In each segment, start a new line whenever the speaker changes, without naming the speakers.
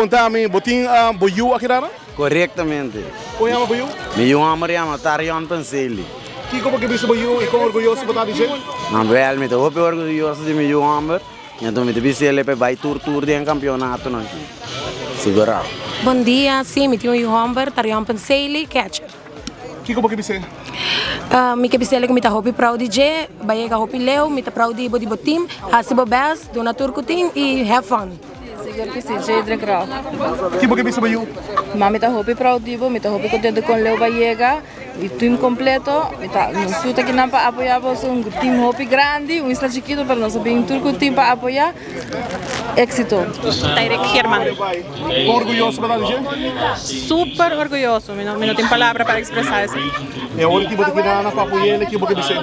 Konta mi, bo tin bo yu aki dara?
Korektamente.
Kon yama bo yu?
Mi yu hòmber yama Tarion Penseli.
Kiko bo ke bisa bo yu i kon orguyoso bo ta di dje?
Wèl, mi ta hopi orguyoso di mi yu hòmber. Enton mi ta bisa el pa e bai tur tur den kampionatonan aki. Sigurá.
Bon dia, sí, mi tin un yu hòmber, Tarion Penseli, catcher.
Kiko bo ke bis'é?
Mi ke bis'el ku mi ta hopi proud di dje, bai yega hopi leu, mi ta proud di bo di bo team, hasi bo best, duna tur ku tin i have fun.
Sigur ku si, Jadrick Rau.
Ki bo ke bisa bo yu?
Ma mi ta hopi proud di bo, mi ta hopi kontento kon leu bo a yega. E team completo, mi ta nos tur ta kinan pa apoya boso, un team hopi grandi, un isla chikito pero nos a bin tur cu team pa apoya, exito.
Tyrick Geerman.
Con orguyoso bo ta di dje?
Super orguyoso, mi no mi no tin palabra pa expresa esey.
E awor ki bo ta kina pa apoy'el ki bo ke bis'é?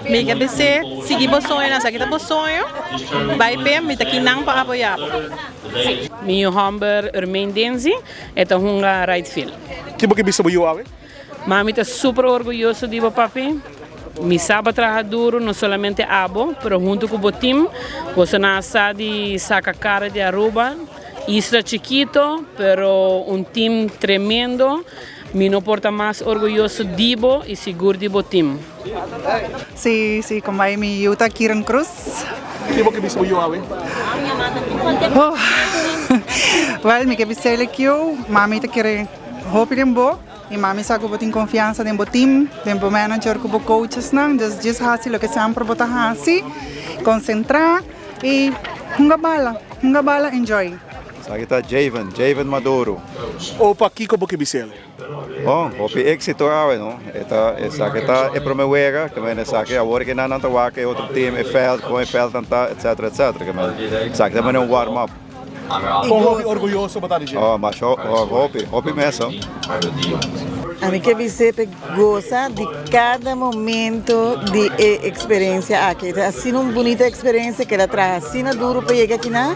Mi ke bis'é sigui bo soñonan, esaki ta bo soño, bai p'e, mi ta kinan pa apoya bo.
Mi yu homber Urmain Denzi, e ta hunga right field.
Ki bo ke bisa bo yu awe?
Mami ta super orguyoso di bo papi. Mi sa bo a traha duro, no solamente abo, pero hunto cu bo team. Boso nan a sa di saca cara di Aruba. Isla chikito, pero un team tremendo. Mi no por ta mas orguyoso di bo y sigur di bo team.
Si, si, con bai mi yu ta Kiran Cruz.
Ki bo ke bisa bo yu awe?
Oh, well, mi ke bisa el kiu, mami ta kere hopi den bo. I mami sa ku bo tin konfiansa den bo team, den bo manager ku bo coachesnan. Dus djis hasi loke semper bo ta hasi, konsentrá i hunga bala, hunga bala, enjoy.
Esaki ta Javen, Javen Maduro.
Opa kiko bo ke bis'el?
Bon, hopi éxito awe no. E ta esaki ta e prome wega, ke men esaki awor ke nan nan ta wak e otro team, e veld, kon e veldnan ta, etcetera, etcetera. Ke men esaki ta mane un warm up.
Kon hopi orguyoso bo ta di dje?
Oh, masha hopi, hopi mes ho.
Ami ke bis'é p'e gosa di kada momento di e eksperensia aki. Ta asina un bunita eksperensia ku el a traha asina duru pa yega akinan.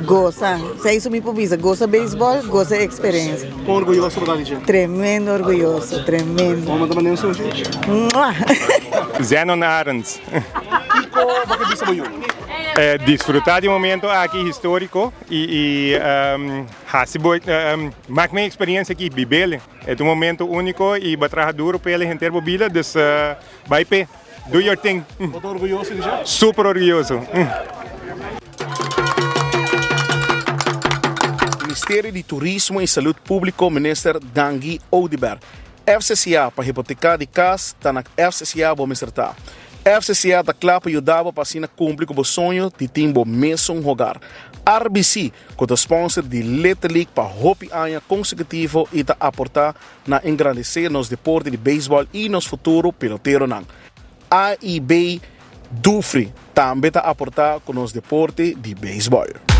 Gosa. Esei su mi por bisa, gosa beisbòl, gosa e eksperensia.
Kon orguyoso bo ta di dje?
Tremendo orguyoso, tremendo.
Bo manda manera un sushi?
Mua!
Zenon Arends.
Kiko bo ke bisa bo yu?
Disfruta di momento aki historico y haci bo mak mi experiencia aki bibele. E ta un momento unico y bo a traha duro p'e henter bo bida dus bay p'e. Do your thing.
Bo ta orguyoso di dje?
Super orguyoso.
Ministerio di Turismo y Salud Publico Minister Dangui Oduber FCCA pa hipoteca di cas ta na FCCA bo mester ta. FCCA ta kla pa yuda bo pa asina kumpli ku bo soño di tin bo mesun hogar. RBC, ku ta sponsor di Little League pa hopi aña konsekutivo i ta aportá na engrandesé nos deporte di beisbòl i nos futuro peloteronan. AIB Dufry tambe ta aportá ku nos deporte di beisbòl.